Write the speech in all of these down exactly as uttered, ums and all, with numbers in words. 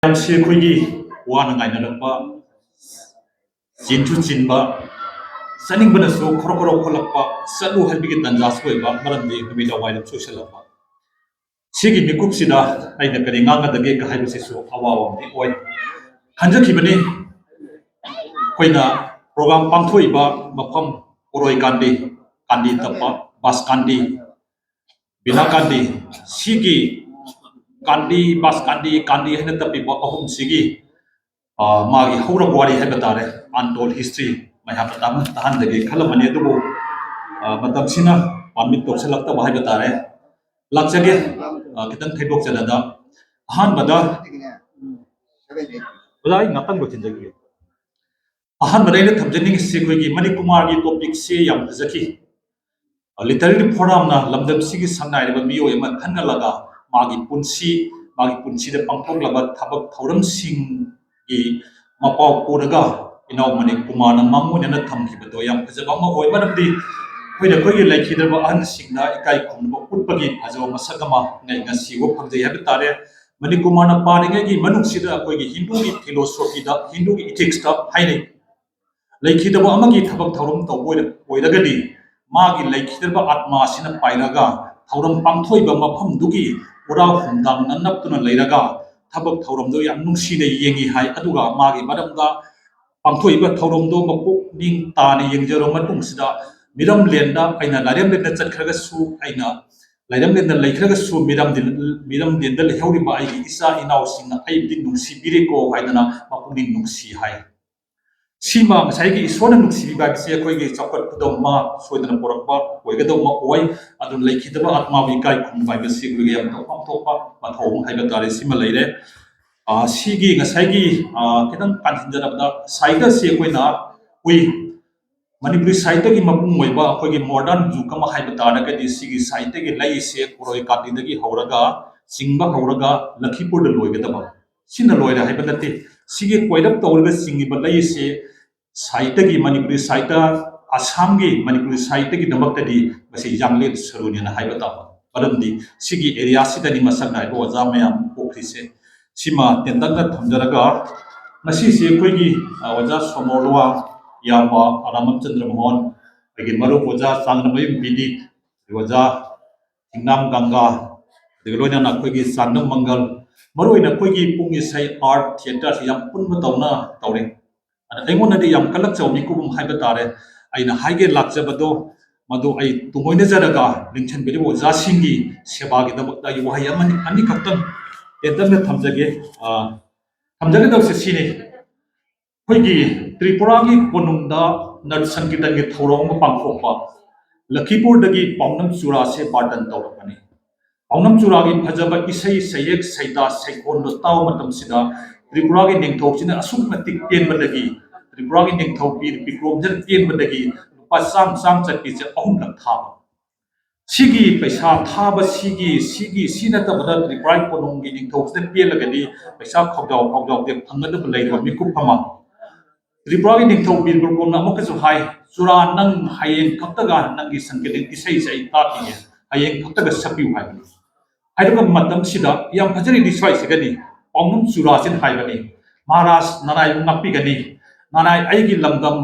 ꯃꯌꯥꯝꯁꯤ ꯑꯩꯈꯣꯏꯒꯤ ꯋꯥꯅ ꯉꯥꯏꯅꯔꯛꯄ, ꯆꯤꯟꯁꯨ ꯆꯤꯟꯕ, ꯆꯠꯅꯤꯡꯕꯅꯁꯨ ꯈꯣꯔꯣ ꯈꯣꯔꯣ ꯈꯣꯠꯂꯛꯄ, ꯆꯠꯂꯨ ꯍꯥꯏꯕꯒꯤ ꯇꯥꯟꯖꯥꯁꯨ ꯑꯣꯏꯕ, ꯃꯔꯝꯗꯤ ꯅꯨꯃꯤꯗꯥꯡ ꯋꯥꯏꯔꯝꯁꯨ ꯑꯣꯏꯁꯜꯂꯛꯄ꯫ ꯁꯤꯒꯤ ꯃꯤꯀꯨꯞꯁꯤꯗ ꯑꯩꯅ ꯀꯔꯤ ꯉꯥꯡꯒꯗꯒꯦ ꯍꯥꯏꯕꯁꯤꯁꯨ ꯑꯋꯥꯕ ꯑꯃꯗꯤ ꯑꯣꯏ꯫ ꯈꯟꯖꯈꯤꯕꯅꯤ, ꯑꯩꯈꯣꯏꯅ ꯄ꯭ꯔꯣꯒ꯭ꯔꯥꯝ ꯄꯥꯡꯊꯣꯛꯏꯕ ꯃꯐꯝ ꯎꯔꯣꯏ ꯀꯥꯟꯗꯤ, ꯀꯥꯟꯗꯤ ꯇꯞꯄ, ꯕꯥꯁ ꯀꯥꯟꯗꯤ, ꯕꯤꯅꯥ ꯀꯥꯟꯗꯤ, ꯁꯤꯒꯤ ꯀꯥꯟꯗꯤ, ꯕꯥꯁ ꯀꯥꯟꯗꯤ, ꯀꯥꯟꯗꯤ ꯍꯥꯏꯅ ꯇꯞꯄꯤꯕ ꯑꯍꯨꯝꯁꯤꯒꯤ, ꯑ, ꯃꯥꯒꯤ ꯍꯧꯔꯛ ꯋꯥꯔꯤ ꯍꯥꯏꯕ ꯇꯥꯔꯦ, untold history ꯃꯌꯥꯝꯅ ꯇꯥꯍꯟ-, ꯇꯥꯍꯟꯖꯒꯦ ꯈꯜꯂꯝꯕꯅꯤ, ꯑꯗꯨꯕꯨ, ꯑ, ꯃꯇꯝꯁꯤꯅ permit ꯇꯧꯁꯤꯜꯂꯛꯇꯕ ꯍꯥꯏꯕ ꯇꯥꯔꯦ꯫ ꯂꯥꯛꯆꯒꯦ, ꯑ, ꯈꯤꯇꯪ ꯊꯩꯗꯣꯛꯆꯗꯅ꯫ ꯑꯍꯥꯟꯕꯗ, ꯑꯣꯖꯥ, ꯑꯩ ꯉꯥꯛꯇꯪ ꯂꯣꯏꯁꯤꯟꯖꯈꯤꯒꯦ꯫ ꯑꯍꯥꯟꯕꯗ ꯑꯩꯅ ꯊꯝꯖꯅꯤꯡꯉꯤꯁꯤ ꯑꯩꯈꯣꯏꯒꯤ ꯃꯅꯤꯀꯨꯃꯥꯔꯒꯤ topicꯁꯤ ꯌꯥꯝ ꯐꯖꯈꯤ꯫ Literary forum ꯅ ꯂꯝꯗꯝꯁꯤꯒꯤ ꯁꯛꯅꯥꯏꯔꯕ ꯃꯤꯑꯣꯏ ꯑꯃ ꯈꯟꯒꯠꯂꯒ ꯃꯥꯒꯤ ꯄꯨꯟꯁꯤ, ꯃꯥꯒꯤ ꯄꯨꯟꯁꯤꯗ ꯄꯥꯡꯊꯣꯛꯂꯕ ꯊꯕꯛ ꯊꯧꯔꯝꯁꯤꯡꯒꯤ ꯃꯄꯥꯎ ꯄꯨꯔꯒ ꯏꯅꯥꯎ ꯃꯅꯤꯀꯨꯃꯥꯔꯅ ꯃꯥꯡꯑꯣꯏꯅꯅ ꯊꯝꯈꯤꯕꯗꯣ ꯌꯥꯝ ꯐꯖꯕ ꯑꯃ ꯑꯣꯏ꯫ ꯃꯔꯝꯗꯤ ꯑꯩꯈꯣꯏꯅ ꯑꯩꯈꯣꯏꯒꯤ ꯂꯩꯈꯤꯗ꯭ꯔꯕ ꯑꯍꯟꯁꯤꯡꯗ ꯏꯀꯥꯏ ꯈꯨꯝꯅꯕ ꯎꯠꯄꯒꯤ ꯐꯖꯕ ꯃꯁꯛ ꯑꯃ ꯉ-, ꯉꯁꯤ ꯎꯕ ꯐꯪꯖꯩ ꯍꯥꯏꯕ ꯇꯥꯔꯦ꯫ ꯃꯅꯤꯀꯨꯃꯥꯔꯅ ꯄꯥꯔꯤꯉꯩꯒꯤ ꯃꯅꯨꯡꯁꯤꯗ ꯑꯩꯈꯣꯏꯒꯤ ꯍꯤꯟꯗꯨꯒꯤ philosophy ꯗ, ꯍꯤꯟꯗꯨꯒꯤ ethics ꯇ ꯍꯥꯏꯅꯩ, ꯂꯩꯈꯤꯗꯕ ꯑꯃꯒꯤ ꯊꯕꯛ ꯊꯧꯔꯝ ꯇꯧꯕ ꯑꯣꯏꯔ-, ꯑꯣꯏꯔꯒꯗꯤ ꯃꯥꯒꯤ ꯂꯩꯈꯤꯗ꯭ꯔꯕ ꯑꯥꯠꯃꯥꯁꯤꯅ ꯄꯥꯏꯔꯒ ꯊꯧꯔꯝ ꯄꯥꯡꯊꯣꯛꯏꯕ ꯃꯐꯝꯗꯨꯒꯤ ꯎꯔꯥ ꯍꯨꯝꯗꯥꯡꯅ ꯅꯞꯇꯨꯅ ꯂꯩꯔꯒ ꯊꯕꯛ ꯊꯧꯔꯝꯗꯨ ꯌꯥꯝ ꯅꯨꯡꯁꯤꯅ ꯌꯦꯡꯉꯤ ꯍꯥꯏ꯫ ꯑꯗꯨꯒ ꯃꯥꯒꯤ ꯃꯔꯝꯗ ꯄꯥꯡꯊꯣꯛꯏꯕ ꯊꯧꯔꯝꯗꯣ ꯃꯄꯨꯛꯅꯤꯡ ꯇꯥꯅ ꯌꯦꯡꯖꯔꯕ ꯃꯇꯨꯡꯁꯤꯗ ꯃꯤꯔꯝꯂꯦꯟꯗ ꯑꯩꯅ ꯂꯥꯏꯔꯦꯝꯂꯦꯟꯗ ꯆꯠꯈ꯭ꯔꯒꯁꯨ, ꯑꯩꯅ ꯂꯥꯏꯔꯦꯝꯂꯦꯟꯗ ꯂꯩꯈ꯭ꯔꯒꯁꯨ ꯃꯤꯔꯝꯗꯤ-, ꯃꯤꯔꯝꯂꯦꯟꯗ ꯂꯩꯍꯧꯔꯤꯕ ꯑꯩꯒꯤ ꯏꯆꯥ ꯏꯅꯥꯎꯁꯤꯡꯅ ꯑꯩꯕꯨꯗꯤ ꯅꯨꯡꯁꯤꯕꯤꯔꯦꯀꯣ ꯍꯥꯏꯗꯅ ꯃꯄꯨꯛꯅꯤꯡ ꯅꯨꯡꯁꯤ ꯍꯥꯏ꯫ ꯁꯤꯃ ꯉꯁꯥꯏꯒꯤ ꯏꯁꯣꯔꯅ ꯅꯨꯡꯁꯤꯕꯤꯕ ꯍꯥꯏꯕꯁꯤ ꯑꯩꯈꯣꯏꯒꯤ ꯆꯥꯎꯈꯠ ꯈꯨꯗꯝ ꯑꯃ ꯁꯣꯏꯗꯅ ꯄꯨꯔꯛꯄ ꯑꯣꯏꯒꯗꯧꯕ ꯑꯃ ꯑꯣꯏ꯫ ꯑꯗꯨꯅ ꯂꯩꯈꯤꯗꯕ ꯑꯥꯠꯃꯥꯕꯨ ꯏꯀꯥꯏ ꯈꯨꯝꯅꯕ ꯍꯥꯏꯕꯁꯤ ꯑꯩꯈꯣꯏꯒꯤ ꯌꯥꯝ ꯇꯧꯐꯝ ꯊꯣꯛꯄ ꯃꯊꯧ ꯑꯃ ꯍꯥꯏꯕ ꯇꯥꯔꯦ꯫ ꯁꯤꯃ ꯂꯩꯔꯦ꯫ ꯑꯥ, ꯁꯤꯒꯤ ꯉꯁꯥꯏꯒꯤ, ꯑꯥ, ꯈꯤꯇꯪ ꯀꯥꯟꯁꯤꯟꯖꯔꯕꯗ ꯁꯥꯍꯤꯇ꯭ꯌꯁꯤ ꯑꯩꯈꯣꯏꯅ ꯎꯏ꯫ ꯃꯅꯤꯄꯨꯔꯤ ꯁꯥꯍꯤꯇ꯭ꯌꯒꯤ ꯃꯄꯨꯡ ꯑꯣꯏꯕ ꯑꯩꯈꯣꯏꯒꯤ modern ꯌꯨꯒ ꯑꯃ ꯍꯥꯏꯕ ꯇꯥꯔꯒꯗꯤ ꯁꯤꯒꯤ ꯁꯥꯍꯤꯇ꯭ꯌꯒꯤ ꯂꯩꯁꯦ ꯎꯔꯣꯏ ꯀꯥꯟꯗꯤꯗꯒꯤ ꯍꯧꯔꯒ ꯆꯤꯡꯕ ꯍꯧꯔꯒ ꯂꯈꯤꯄꯨꯔꯗ ꯂꯣꯏꯒꯗꯕ꯫ ꯁꯤꯅ ꯂꯣꯏꯔꯦ ꯍꯥꯏꯕ ꯅꯠꯇꯦ꯫ ꯁꯤꯒꯤ ꯀꯣꯏꯔꯞ ꯇꯧꯔꯒ ꯆꯤꯡꯉꯤꯕ ꯂꯩꯁꯦ ꯁꯥꯍꯤꯇ꯭ꯌꯒꯤ, ꯃꯅꯤꯄꯨꯔꯤ ꯁꯥꯍꯤꯇ꯭ꯌ, ꯑꯁꯥꯝꯒꯤ ꯃꯅꯤꯄꯨꯔꯤ ꯁꯥꯍꯤꯇ꯭ꯌꯒꯤꯗꯃꯛꯇꯗꯤ ꯃꯁꯤ ꯌꯥꯡꯂꯦꯟ ꯁꯔꯨꯅꯦꯅ ꯍꯥꯏꯕ ꯇꯥꯕ꯫ ꯃꯔꯝꯗꯤ ꯁꯤꯒꯤ area ꯁꯤꯗꯅꯤ ꯃꯁꯛ ꯅꯥꯏꯕ ꯑꯣꯖꯥ ꯃꯌꯥꯝ ꯄꯣꯛꯈ꯭ꯔꯤꯁꯦ꯫ ꯁꯤꯃ ꯇꯦꯟꯇꯛꯅ ꯊꯝꯖꯔꯒ, ꯉꯁꯤꯁꯦ ꯑꯩꯈꯣꯏꯒꯤ, ꯑ, ꯑꯣꯖꯥ ꯁꯣꯃꯣꯔꯂꯨꯋꯥ, ꯏꯌꯥꯝꯕ ꯔꯥꯃꯆꯟꯗ꯭ꯔ ꯃꯣꯍꯟ, ꯑꯩꯒꯤ ꯃꯔꯨꯞ ꯑꯣꯖꯥ ꯆꯥꯡꯅꯃꯌꯨꯝ ꯕꯤꯗꯤꯠ, ꯑꯣꯖꯥ ꯊꯤꯡꯅꯥꯝ ꯒꯪꯒꯥ, ꯑꯗꯨꯒ ꯂꯣꯏꯅꯅ ꯑꯩꯈꯣꯏꯒꯤ ꯆꯥꯟꯗꯝ ꯃꯪꯒꯜ, ꯃꯔꯨꯑꯣꯏꯅ ꯑꯩꯈꯣꯏꯒꯤ ꯄꯨꯡ ꯏꯁꯩ, art, theatre ꯁꯤ ꯌꯥꯝ ꯄꯨꯟꯕ ꯇꯧꯅ ꯇꯧꯔꯤ꯫ ꯑꯗ ꯑꯩꯉꯣꯟꯗꯗꯤ ꯌꯥꯝ ꯀꯜꯂꯛꯆꯕ ꯃꯤꯀꯨꯞ ꯑꯃ ꯍꯥꯏꯕ ꯇꯥꯔꯦ꯫ ꯑꯩꯅ ꯍꯥꯏꯒꯦ ꯂꯥꯛꯆꯕꯗꯣ, ꯃꯗꯨ ꯑꯩ ꯇꯨꯡꯑꯣꯏꯅꯖꯔꯒ ꯂꯤꯡꯁꯤꯟꯕꯤꯔꯤꯕ ꯑꯣꯖꯥꯁꯤꯡꯒꯤ ꯁꯦꯕꯥꯒꯤꯗꯃꯛꯇ ꯑꯩ ꯋꯥꯍꯩ ꯑꯃꯅꯤ, ꯑꯅꯤꯈꯛꯇꯪ ꯇꯦꯟꯇꯛꯅ ꯊꯝꯖꯒꯦ꯫ ꯑ, ꯊꯝꯖꯒꯗꯧꯔꯤꯁꯦ ꯁꯤꯅꯤ꯫ ꯑꯩꯈꯣꯏꯒꯤ ꯇ꯭ꯔꯤꯄꯨꯔꯥꯒꯤ ꯀꯣꯅꯨꯡꯗ ꯅꯠ ꯁꯪꯀꯤꯔꯇꯟꯒꯤ ꯊꯧꯔꯝ ꯑꯃ ꯄꯥꯡꯊꯣꯛꯄ, ꯂꯈꯤꯄꯨꯔꯗꯒꯤ ꯄꯥꯎꯅꯝ ꯆꯨꯔꯥꯁꯦ ꯕꯥꯔꯇꯟ ꯇꯧꯔꯛꯄꯅꯤ꯫ ꯄꯥꯎꯅꯝ ꯆꯨꯔꯥꯒꯤ ꯐꯖꯕ ꯏꯁꯩ, ꯁꯩꯌꯦꯛ, ꯁꯩꯗꯥ, ꯁꯩꯈꯣꯟꯗꯣ ꯇꯥꯕ ꯃꯇꯝꯁꯤꯗ ꯇ꯭ꯔꯤꯄꯨꯔꯥꯒꯤ ꯅꯤꯡꯊꯧꯁꯤꯅ ꯑꯁꯨꯛꯀꯤ ꯃꯇꯤꯛ ꯄꯦꯟꯕꯗꯒꯤ ꯇ꯭ꯔꯤꯄꯨꯔꯥꯒꯤ ꯅꯤꯡꯊꯧ ꯕꯤꯔ ꯕꯤꯀ꯭ꯔꯣꯝꯖꯤꯠ ꯄꯦꯟꯕꯗꯒꯤ ꯂꯨꯄꯥ ꯆꯥꯝꯃ ꯆꯥꯝꯃ ꯆꯠꯄꯤꯁꯦ ꯑꯍꯨꯝꯂꯛ ꯊꯥꯕ꯫ ꯁꯤꯒꯤ ꯄꯩꯁꯥ ꯊꯥꯕ ꯁꯤꯒꯤ, ꯁꯤꯒꯤ, ꯁꯤ ꯅꯠꯇꯕꯗ ꯇ꯭ꯔꯤꯄꯨꯔꯥꯒꯤ ꯀꯣꯅꯨꯡꯒꯤ ꯅꯤꯡꯊꯧꯁꯤꯅ ꯄꯦꯜꯂꯒꯗꯤ ꯄꯩꯁꯥ ꯈꯥꯎꯖꯥꯎ ꯈꯥꯎꯖꯥꯎꯗꯦ ꯐꯪꯒꯗꯕ ꯂꯩꯔꯤꯕ ꯃꯤꯀꯨꯞ ꯑꯃ꯫ ꯇ꯭ꯔꯤꯄꯨꯔꯥꯒꯤ ꯅꯤꯡꯊꯧ ꯕꯤꯔ ꯕꯤꯀ꯭ꯔꯣꯝꯅ ꯑꯃꯨꯛꯀꯁꯨ ꯍꯥꯏ, "ꯆꯨꯔꯥ, ꯅꯪ ꯍꯌꯦꯡ ꯈꯛꯇꯒ ꯅꯪꯒꯤ ꯁꯪꯀꯤꯔꯇꯟ ꯏꯁꯩꯁꯦ ꯑꯩ ꯇꯥꯛꯈꯤꯒꯦ, ꯍꯌꯦꯡ ꯈꯛꯇꯒ ꯁꯛꯄꯤꯌꯨ" ꯍꯥꯏꯕꯅꯤ꯫ ꯍꯥꯏꯔꯕ ꯃꯇꯝꯁꯤꯗ ꯌꯥꯝ ꯐꯖꯔꯤꯗꯤ ꯁ꯭ꯋꯥꯏꯁꯤꯒꯅꯤ, ꯄꯥꯎꯅꯝ ꯆꯨꯔꯥꯁꯤꯅ ꯍꯥꯏꯕꯅꯤ, "ꯃꯍꯥꯔꯥꯖ, ꯅꯅꯥꯏꯕꯨ ꯉꯥꯛꯄꯤꯒꯅꯤ, ꯅꯅꯥꯏ ꯑꯩꯒꯤ ꯂꯝꯗꯝ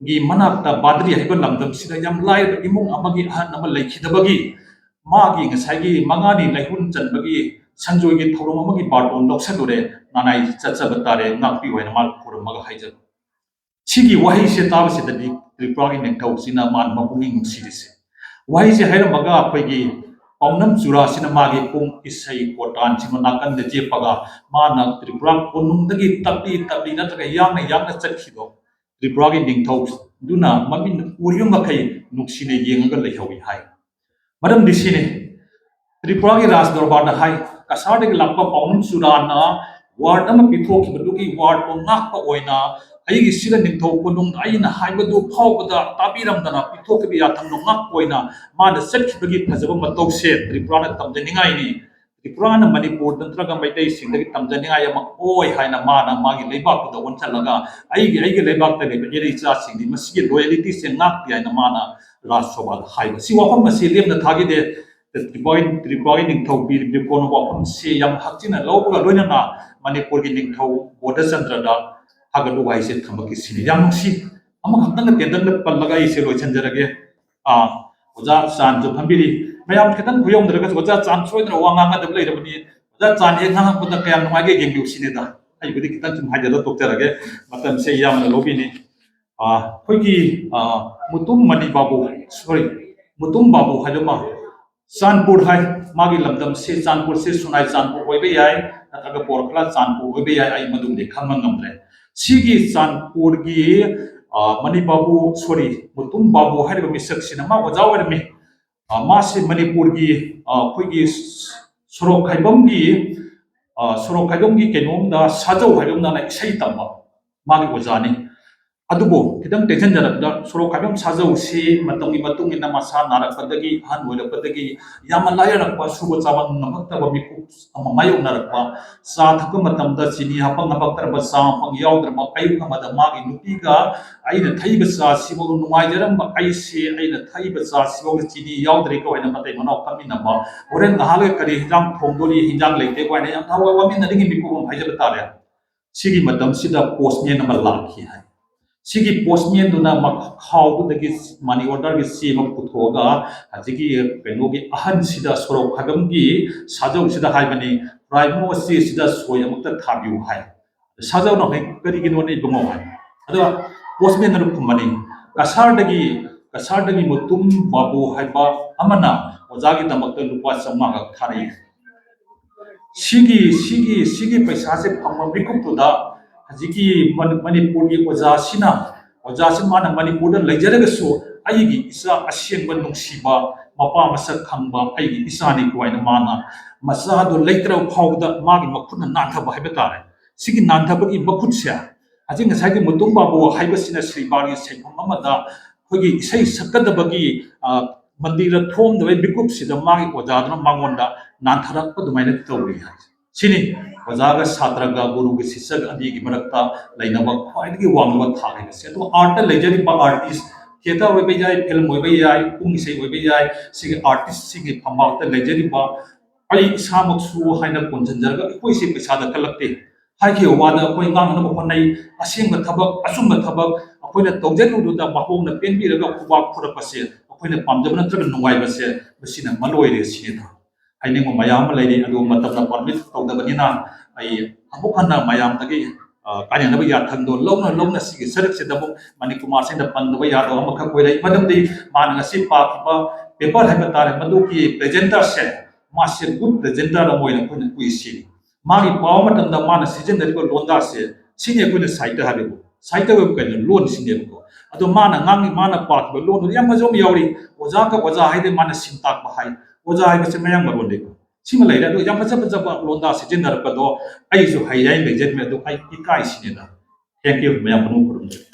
ꯒꯤ ꯃꯅꯥꯛꯇ ꯕꯥꯗ꯭ꯔꯤ ꯍꯥꯏꯕ ꯂꯝꯗꯝꯁꯤꯗ ꯌꯥꯝ ꯂꯥꯏꯔꯕ ꯏꯃꯨꯡ ꯑꯃꯒꯤ ꯑꯍꯜ ꯑꯃ ꯂꯩꯈꯤꯗꯕꯒꯤ ꯃꯥꯒꯤ ꯉꯁꯥꯏꯒꯤ ꯃꯉꯥꯅꯤ ꯂꯩꯍꯨꯟ ꯆꯟꯕꯒꯤ ꯁꯟꯖꯣꯏꯒꯤ ꯊꯧꯔꯝ ꯑꯃꯒꯤ ꯕꯥꯔꯇꯣꯟ ꯂꯧꯁꯜꯂꯨꯔꯦ, ꯅꯅꯥꯏ ꯆꯠꯆꯕ ꯇꯥꯔꯦ, ꯉꯥꯛꯄꯤꯌꯨ" ꯍꯥꯏꯅ ꯃꯥ ꯈꯨꯔꯨꯝꯃꯒ ꯍꯥꯏꯖꯕ꯫ ꯁꯤꯒꯤ ꯋꯥꯍꯩꯁꯦ ꯇꯥꯕꯁꯤꯗꯗꯤ ꯇ꯭ꯔꯤꯄꯨꯔꯥꯒꯤ ꯅꯤꯡꯊꯧꯁꯤꯅ ꯃꯥꯅ ꯃꯄꯨꯛꯅꯤꯡ ꯅꯨꯡꯁꯤꯔꯤꯁꯦ꯫ ꯋꯥꯍꯩꯁꯦ ꯍꯥꯏꯔꯝꯃꯒ ꯑꯩꯈꯣꯏꯒꯤ ꯄꯥꯎꯅꯝ ꯆꯨꯔꯥꯁꯤꯅ ꯃꯥꯒꯤ ꯄꯨꯡ ꯏꯁꯩ ꯀꯣꯇꯥꯟꯁꯤꯃ ꯅꯥꯀꯟꯗ ꯆꯦꯞꯄꯒ ꯃꯥꯅ ꯇ꯭ꯔꯤꯄꯨꯔꯥ ꯀꯣꯅꯨꯡꯗꯒꯤ ꯇꯞꯂꯤ ꯇꯞꯂꯤ ꯅꯠꯇ꯭ꯔꯒ ꯌꯥꯡꯅ ꯌꯥꯡꯅ ꯆꯠꯈꯤꯗꯣ ꯇ꯭ꯔꯤꯄꯨꯔꯥꯒꯤ ꯅꯤꯡꯊꯧꯗꯨꯅ ꯃꯃꯤꯠꯅ ꯎꯔꯤꯕ ꯃꯈꯩ ꯅꯨꯡꯁꯤꯅ ꯌꯦꯡꯉꯒ ꯂꯩꯍꯧꯏ ꯍꯥꯏ꯫ ꯃꯔꯝꯗꯤ ꯁꯤꯅꯤ, ꯇ꯭ꯔꯤꯄꯨꯔꯥꯒꯤ ꯔꯥꯖ ꯗꯔꯕꯥꯔꯗ ꯍꯥꯏ, ꯀꯁꯥꯔꯗꯒꯤ ꯂꯥꯛꯄ ꯄꯥꯎꯅꯝ ꯆꯨꯔꯥꯅ ꯋꯥꯔꯗ ꯑꯃ ꯄꯤꯊꯣꯛꯈꯤꯕꯗꯨꯒꯤ ꯋꯥꯔꯗꯇꯣ ꯉꯥꯛꯄ ꯑꯣꯏꯅ ꯑꯩꯒꯤ ꯁꯤꯗ ꯅꯤꯡꯊꯧ ꯀꯣꯅꯨꯡꯗ ꯑꯩꯅ ꯍꯥꯏꯕꯗꯨ ꯐꯥꯎꯕꯗ ꯇꯥꯕꯤꯔꯝꯗꯅ ꯄꯤꯊꯣꯛꯈꯤꯕ ꯌꯥꯊꯪꯗꯣ ꯉꯥꯛꯄ ꯑꯣꯏꯅ ꯃꯥꯅ ꯆꯠꯈꯤꯕꯒꯤ ꯐꯖꯕ ꯃꯇꯧꯁꯦ ꯇ꯭ꯔꯤꯄꯨꯔꯥꯅ ꯇꯝꯖꯅꯤꯡꯉꯥꯏꯅꯤ꯫ ꯇ꯭ꯔꯤꯄꯨꯔꯥꯅ ꯃꯅꯤꯄꯨꯔ ꯅꯠꯇ꯭ꯔꯒ ꯃꯩꯇꯩꯁꯤꯡꯗꯒꯤ ꯇꯝꯖꯅꯤꯡꯉꯥꯏ ꯑꯃ ꯑꯣꯏ ꯍꯥꯏꯅ ꯃꯥꯅ ꯃꯥꯒꯤ ꯂꯩꯕꯥꯛꯇꯨꯗ ꯑꯣꯟꯁꯤꯜꯂꯒ ꯑꯩꯒꯤ, ꯑꯩꯒꯤ ꯂꯩꯕꯥꯛꯇ ꯂꯩꯕ ꯏꯔꯩ ꯏꯆꯥꯁꯤꯡꯗꯤ ꯃꯁꯤꯒꯤ ꯂꯣꯌꯦꯂꯤꯇꯤꯁꯦ ꯉꯥꯛꯄꯤ ꯍꯥꯏꯅ ꯃꯥꯅ ꯔꯥꯖ ꯁꯣꯚꯥꯗ ꯍꯥꯏꯕ꯫ ꯁꯤ ꯋꯥꯐꯝ ꯑꯁꯤ ꯂꯦꯝꯅ ꯊꯥꯈꯤꯗꯦ꯫ ꯇ꯭ꯔꯤꯄꯨꯔꯥꯒꯤ ꯇ꯭ꯔꯤꯄꯨꯔꯥꯒꯤ ꯅꯤꯡꯊꯧ ꯕꯤꯔ ꯕꯤꯀ꯭ꯔꯣꯝꯅ ꯋꯥꯐꯝꯁꯤ ꯌꯥꯝ ꯍꯛꯆꯤꯟꯅ ꯂꯧꯕꯒ ꯂꯣꯏꯅꯅ ꯃꯅꯤꯄꯨꯔꯒꯤ ꯅꯤꯡꯊꯧ ꯕꯣꯙꯆꯟꯗ꯭ꯔꯗ ꯊꯥꯒꯠꯂꯨ ꯍꯥꯏꯁꯦ ꯊꯝꯃꯛꯈꯤꯁꯤꯅꯤ꯫ ꯌꯥꯝ ꯅꯨꯡꯁꯤ꯫ ꯑꯃꯈꯛꯇꯪꯒ ꯇꯦꯟꯇꯛꯅ ꯄꯜꯂꯒ ꯑꯩꯁꯦ ꯂꯣꯏꯁꯤꯟꯖꯔꯒꯦ꯫ ꯑꯥ, ꯑꯣꯖꯥ ꯆꯥꯟꯁꯨ ꯐꯝꯕꯤꯔꯤ꯫ ꯃꯌꯥꯝ ꯈꯤꯇꯪ ꯈꯨꯌꯧꯅꯔꯒꯁꯨ ꯑꯣꯖꯥ ꯆꯥꯟ ꯁꯣꯏꯗꯅ ꯋꯥ ꯉꯥꯡꯒꯗꯕ ꯂꯩꯔꯕꯅꯤ꯫ ꯑꯣꯖꯥ ꯆꯥꯟ ꯍꯦꯛ ꯉꯥꯡꯉꯛꯄꯗ ꯀꯌꯥꯝ ꯅꯨꯡꯉꯥꯏꯒꯦ ꯌꯦꯡꯕꯤꯌꯨ ꯁꯤꯅꯤꯗ꯫ ꯑꯩꯕꯨꯗꯤ ꯈꯤꯇꯪ ꯁꯨꯝ ꯍꯥꯏꯖꯔ ꯇꯣꯛꯆꯔꯒꯦ꯫ ꯃꯇꯝꯁꯦ ꯌꯥꯝꯅ ꯂꯧꯕꯤꯅꯤ꯫ ꯑꯥ, ꯑꯩꯈꯣꯏꯒꯤ, ꯑꯥ, ꯃꯨꯇꯨꯝ ꯃꯅꯤ ꯕꯥꯕꯨ, sorry, ꯃꯨꯇꯨꯝ ꯕꯥꯕꯨ ꯍꯥꯏꯕ ꯑꯃ ꯆꯥꯟꯄꯨꯔ ꯍꯥꯏ, ꯃꯥꯒꯤ ꯂꯝꯗꯝꯁꯤ ꯆꯥꯟꯄꯨꯔꯁꯤ ꯁꯨꯅꯥꯏ ꯆꯥꯟꯄꯨꯔ ꯑꯣꯏꯕ ꯌꯥꯏ, ꯅꯠꯇ꯭ꯔꯒ ꯕꯣꯔꯈꯂꯥ ꯆꯥꯟꯄꯨꯔ ꯑꯣꯏꯕ ꯌꯥꯏ, ꯑꯩ ꯃꯗꯨꯃꯗꯤ ꯈꯪꯕ ꯉꯝꯗ꯭ꯔꯦ꯫ ꯁꯤꯒꯤ ꯆꯥꯟꯄꯨꯔꯒꯤ, ꯑ, ꯃꯅꯤ ꯕꯥꯕꯨ, sorry, ꯃꯨꯇꯨꯝ ꯕꯥꯕꯨ ꯍꯥꯏꯔꯤꯕ ꯃꯤꯁꯛꯁꯤꯅ ꯃꯥ ꯑꯣꯖꯥ ꯑꯣꯏꯔꯝꯃꯤ꯫ ꯑ, ꯃꯥꯁꯤ ꯃꯅꯤꯄꯨꯔꯒꯤ, ꯑ, ꯑꯩꯈꯣꯏꯒꯤ ꯁꯣꯔꯣꯛ ꯈꯥꯏꯕꯝꯒꯤ, ꯑ, ꯁꯣꯔꯣꯛ ꯈꯥꯏꯕꯝꯒꯤ ꯀꯩꯅꯣꯝꯗ ꯁꯥꯖꯧ ꯍꯥꯏꯕ ꯑꯃꯅ ꯏꯁꯩ ꯇꯝꯕ ꯃꯥꯒꯤ ꯑꯣꯖꯥꯅꯤ꯫ ꯑꯗꯨꯕꯨ ꯈꯤꯇꯪ ꯇꯦꯟꯁꯤꯟꯖꯔꯕꯗ, ꯁꯣꯔꯣꯛ ꯈꯥꯏꯕꯝ ꯁꯥꯖꯧꯁꯤ ꯃꯇꯝꯒꯤ ꯃꯇꯨꯡ ꯏꯟꯅ ꯃꯁꯥ ꯅꯥꯔꯛꯄꯗꯒꯤ, ꯑꯍꯟ ꯑꯣꯏꯔꯛꯄꯗꯒꯤ ꯌꯥꯝꯅ ꯂꯥꯏꯔꯔꯛꯄ, ꯁꯨꯕ ꯆꯥꯕ ꯉꯝꯃꯛꯇꯕ ꯃꯤꯀꯨꯞ ꯑꯃ ꯃꯥꯌꯣꯛꯅꯔꯛꯄ, ꯆꯥ ꯊꯛꯄ ꯃꯇꯝꯗ ꯆꯤꯅꯤ ꯍꯥꯞꯄ ꯉꯝꯃꯛꯇ꯭ꯔꯕ, ꯆꯥ ꯃꯐꯝ ꯌꯥꯎꯗ꯭ꯔꯕ, ꯑꯌꯨꯛ ꯑꯃꯗ ꯃꯥꯒꯤ ꯅꯨꯄꯤꯒ ꯑꯩꯅ ꯊꯛꯏꯕ ꯆꯥꯁꯤꯐꯥꯎ ꯅꯨꯡꯉꯥꯏꯖꯔꯝꯕ ꯑꯩꯁꯦ, ꯑꯩꯅ ꯊꯛꯏꯕ ꯆꯥꯁꯤꯐꯥꯎ ꯆꯤꯅꯤ ꯌꯥꯎꯗ꯭ꯔꯦꯀꯣ ꯍꯥꯏꯅ ꯃꯇꯩ ꯃꯅꯥꯎ ꯐꯝꯃꯤꯟꯅꯕ, ꯍꯣꯔꯦꯟ ꯉꯥꯏꯍꯥꯛ ꯂꯩꯔꯒ ꯀꯔꯤ ꯍꯤꯟꯖꯥꯡ ꯊꯣꯡꯗꯣꯔꯤ, ꯍꯤꯟꯖꯥꯡ ꯂꯩꯇꯦꯀꯣ ꯍꯥꯏꯅ ꯌꯥꯝ ꯊꯋꯥꯏ ꯋꯥꯃꯤꯟꯅꯅꯤꯡꯉꯤ ꯃꯤꯀꯨꯞ ꯑꯃ ꯍꯥꯏꯖꯕ ꯇꯥꯔꯦ꯫ ꯁꯤꯒꯤ ꯃꯇꯝꯁꯤꯗ ꯄꯣꯁꯃꯦꯟ ꯑꯃ ꯂꯥꯛꯈꯤ ꯍꯥꯏ꯫ ꯁꯤꯒꯤ ꯄꯣꯁꯃꯦꯟꯗꯨꯅ ꯃꯈꯥꯎꯗꯨꯗꯒꯤ ꯃꯅꯤ ꯑꯣꯔꯗꯔꯒꯤ ꯆꯦ ꯑꯃ ꯄꯨꯊꯣꯛꯑꯒ ꯍꯧꯖꯤꯛꯀꯤ ꯀꯩꯅꯣꯒꯤ ꯑꯍꯟꯁꯤꯗ, ꯁꯣꯔꯣꯛ ꯈꯥꯏꯕꯝꯒꯤ ꯁꯥꯖꯧꯁꯤꯗ ꯍꯥꯏꯕꯅꯤ, "ꯄ꯭ꯔꯥꯏꯃꯣ ꯆꯦꯁꯤꯗ ꯁꯣꯏ ꯑꯃꯨꯛꯇ ꯊꯥꯕꯤꯌꯨ" ꯍꯥꯏ꯫ ꯁꯥꯖꯧꯅ ꯍꯦꯛ, "ꯀꯔꯤꯒꯤꯅꯣꯅꯦ ꯏꯕꯨꯡꯉꯣ?" ꯍꯥꯏ꯫ ꯑꯗꯣ ꯄꯣꯁꯃꯦꯟꯅ ꯈꯨꯝꯕꯅꯤ, "ꯀꯁꯥꯔꯗꯒꯤ, ꯀꯁꯥꯔꯗꯒꯤ ꯃꯨꯇꯨꯝ ꯕꯥꯕꯨ ꯍꯥꯏꯕ ꯑꯃꯅ ꯑꯣꯖꯥꯒꯤꯗꯃꯛꯇ ꯂꯨꯄꯥ ꯆꯥꯝꯃꯉꯥ ꯊꯥꯔꯛꯏ꯫ ꯁꯤꯒꯤ, ꯁꯤꯒꯤ, ꯁꯤꯒꯤ ꯄꯩꯁꯥꯁꯦ ꯐꯪꯕ ꯃꯤꯀꯨꯞꯇꯨꯗ ꯍꯧꯖꯤꯛꯀꯤ ꯃꯅꯤ-, ꯃꯅꯤꯄꯨꯔꯒꯤ ꯑꯣꯖꯥꯁꯤꯅ, ꯑꯣꯖꯥꯁꯤ ꯃꯥꯅ ꯃꯅꯤꯄꯨꯔꯗ ꯂꯩꯖꯔꯒꯁꯨ ꯑꯩꯒꯤ ꯏꯆꯥ ꯑꯁꯦꯡꯕ ꯅꯨꯡꯁꯤꯕ, ꯃꯄꯥ ꯃꯁꯛ ꯈꯪꯕ ꯑꯩꯒꯤ ꯏꯆꯥꯅꯤꯀꯣ" ꯍꯥꯏꯅ ꯃꯥꯅ ꯃꯆꯥꯗꯣ ꯂꯩꯇ꯭ꯔꯕ ꯐꯥꯎꯕꯗ ꯃꯥꯒꯤ ꯃꯈꯨꯠꯅ ꯅꯥꯟꯊꯕ ꯍꯥꯏꯕ ꯇꯥꯔꯦ꯫ ꯁꯤꯒꯤ ꯅꯥꯟꯊꯕꯒꯤ ꯃꯈꯨꯠꯁꯦ ꯍꯧꯖꯤꯛ ꯉꯁꯥꯏꯒꯤ ꯃꯨꯇꯨꯝ ꯕꯥꯕꯨ ꯍꯥꯏꯕꯁꯤꯅ ꯁ꯭ꯔꯤ ꯕꯥꯔꯒꯤ ꯁꯩꯐꯝ ꯑꯃꯗ ꯑꯩꯈꯣꯏꯒꯤ ꯏꯁꯩ ꯁꯛꯀꯗꯕꯒꯤ, ꯑ, ꯃꯟꯗꯤꯔꯗ ꯊꯣꯝꯗꯕꯒꯤ ꯃꯤꯀꯨꯞꯁꯤꯗ ꯃꯥꯒꯤ ꯑꯣꯖꯥꯗꯨꯅ ꯃꯉꯣꯟꯗ ꯅꯥꯟꯊꯔꯛꯄ ꯑꯗꯨꯃꯥꯏꯅ ꯇꯧꯔꯤ ꯍꯥꯏ꯫ ꯁꯤꯅꯤ ꯑꯣꯖꯥꯒ ꯁꯥꯇ꯭ꯔꯒ ꯒꯨꯔꯨꯒ ꯁꯤꯁ꯭ꯌꯒ ꯑꯅꯤꯒꯤ ꯃꯔꯛꯇ ꯂꯩꯅꯕ ꯈ꯭ꯋꯥꯏꯗꯒꯤ ꯋꯥꯡꯂꯕ ꯊꯥꯛ ꯍꯥꯏꯕꯁꯦ꯫ ꯑꯗꯨꯒ ꯑꯥꯔꯠꯇ ꯂꯩꯖꯔꯤꯕ ꯑꯥꯔꯇꯤꯁ ꯊꯤꯌꯦꯇꯔ ꯑꯣꯏꯕ ꯌꯥꯏ, ꯐꯤꯂꯝ ꯑꯣꯏꯕ ꯌꯥꯏ, ꯄꯨꯡ ꯏꯁꯩ ꯑꯣꯏꯕ ꯌꯥꯏ, ꯁꯤꯒꯤ ꯑꯥꯔꯇꯤꯁꯁꯤꯡꯒꯤ ꯐꯝꯕꯥꯛꯇ ꯂꯩꯖꯔꯤꯕ ꯑꯩ ꯏꯁꯥꯃꯛꯁꯨ ꯍꯥꯏꯅ ꯀꯣꯟꯁꯤꯟꯖꯔꯒ ꯑꯩꯈꯣꯏꯁꯦ ꯄꯩꯁꯥꯗ ꯀꯜꯂꯛꯇꯦ꯫ ꯍꯥꯏꯈꯤꯕ ꯋꯥꯗ ꯑꯩꯈꯣꯏ ꯉꯥꯡꯅꯅꯕ ꯍꯣꯠꯅꯩ꯫ ꯑꯁꯦꯡꯕ ꯊꯕꯛ, ꯑꯆꯨꯝꯕ ꯊꯕꯛ ꯑꯩꯈꯣꯏꯅ ꯇꯧꯖꯔꯨꯕꯗ ꯃꯍꯧꯅ ꯄꯦꯟꯕꯤꯔꯒ ꯈꯨꯕꯥꯛ ꯈꯨꯔꯛꯄꯁꯦ ꯑꯩꯈꯣꯏꯅ ꯄꯥꯝꯖꯕ ꯅꯠꯇ꯭ꯔꯒ ꯅꯨꯡꯉꯥꯏꯕꯁꯦ ꯃꯁꯤꯅ ꯃꯔꯨ ꯑꯣꯏꯔꯦ ꯁꯤꯅꯤꯗ꯫ ꯍꯥꯏꯅꯤꯡꯕ ꯃꯌꯥꯝ ꯑꯃ ꯂꯩꯔꯤ, ꯑꯗꯨꯕꯨ ꯃꯇꯝꯅ ꯄꯔꯃꯤꯠ ꯇꯧꯗꯕꯅꯤꯅ ꯑꯩ ꯑꯃꯨꯛ ꯍꯟꯅ ꯃꯌꯥꯝꯗꯒꯤ, ꯑ, ꯀꯥꯏꯅꯅꯕ ꯌꯥꯊꯪꯗꯣ ꯂꯧꯅ ꯂꯧꯅ ꯁꯤꯒꯤ ꯁꯔꯨꯛꯁꯤꯗ ꯑꯃꯨꯛ ꯃꯅꯤꯀꯨꯃꯥꯔ ꯁꯤꯡꯗ ꯄꯟꯗꯕ ꯌꯥꯗꯕ ꯑꯃꯈꯛ ꯑꯣꯏꯔꯛꯏ꯫ ꯃꯔꯝꯗꯤ ꯃꯥꯅ ꯉꯁꯤ ꯄꯥꯈꯤꯕ ꯄꯦꯄꯔ ꯍꯥꯏꯕ ꯇꯥꯔꯦ, ꯃꯗꯨꯒꯤ ꯄ꯭ꯔꯦꯖꯦꯟꯇꯔꯁꯦ ꯃꯥꯁꯦ ꯒꯨꯗ ꯄ꯭ꯔꯦꯖꯦꯟꯇꯔ ꯑꯃ ꯑꯣꯏꯅ ꯑꯩꯈꯣꯏꯅ ꯎꯏ ꯁꯤꯅꯤ꯫ ꯃꯥꯒꯤ ꯄꯥꯕ ꯃꯇꯝꯗ ꯃꯥꯅ ꯁꯤꯖꯤꯟꯅꯔꯤꯕ ꯂꯣꯟꯗꯥꯁꯦ ꯁꯤꯅꯤ ꯑꯩꯈꯣꯏꯅ ꯁꯥꯍꯤꯇ꯭ꯌ ꯍꯥꯏꯔꯤꯕ꯫ ꯁꯥꯍꯤꯇ꯭ꯌ ꯑꯣꯏꯕ ꯀꯩꯅꯣ? ꯂꯣꯟ ꯁꯤꯅꯦꯕꯀꯣ꯫ ꯑꯗꯣ ꯃꯥꯅ ꯉꯥꯡꯉꯤ, ꯃꯥꯅ ꯄꯥꯈꯤꯕ ꯂꯣꯟꯗꯨꯗꯤ ꯌꯥꯝ ꯐꯖꯕ ꯑꯃ ꯌꯥꯎꯔꯤ꯫ ꯑꯣꯖꯥꯒ ꯑꯣꯖꯥ ꯍꯥꯏꯗꯤ ꯃꯥꯅ ꯁꯤꯟ ꯇꯥꯛꯄ ꯍꯥꯏ꯫ ꯑꯣꯖꯥ ꯍꯥꯏꯕꯁꯦ ꯃꯌꯥꯡ ꯃꯔꯣꯟꯗꯒꯤ꯫ ꯁꯤꯃ ꯂꯩꯔꯦ꯫ ꯑꯗꯣ ꯌꯥꯝ ꯐꯖ ꯐꯖꯕ ꯂꯣꯟꯗꯥ ꯁꯤꯖꯤꯟꯅꯔꯛꯄꯗꯣ ꯑꯩꯁꯨ ꯍꯩ ꯍꯥꯏꯅ ꯂꯩꯖꯔꯝꯃꯦ꯫ ꯑꯗꯣ ꯑꯩ ꯏꯀꯥꯏ ꯁꯤꯅꯦꯗ꯫ Thank you꯫ ꯃꯌꯥꯝ ꯃꯅꯨꯡ ꯈꯨꯔꯨꯝꯖꯔꯤ꯫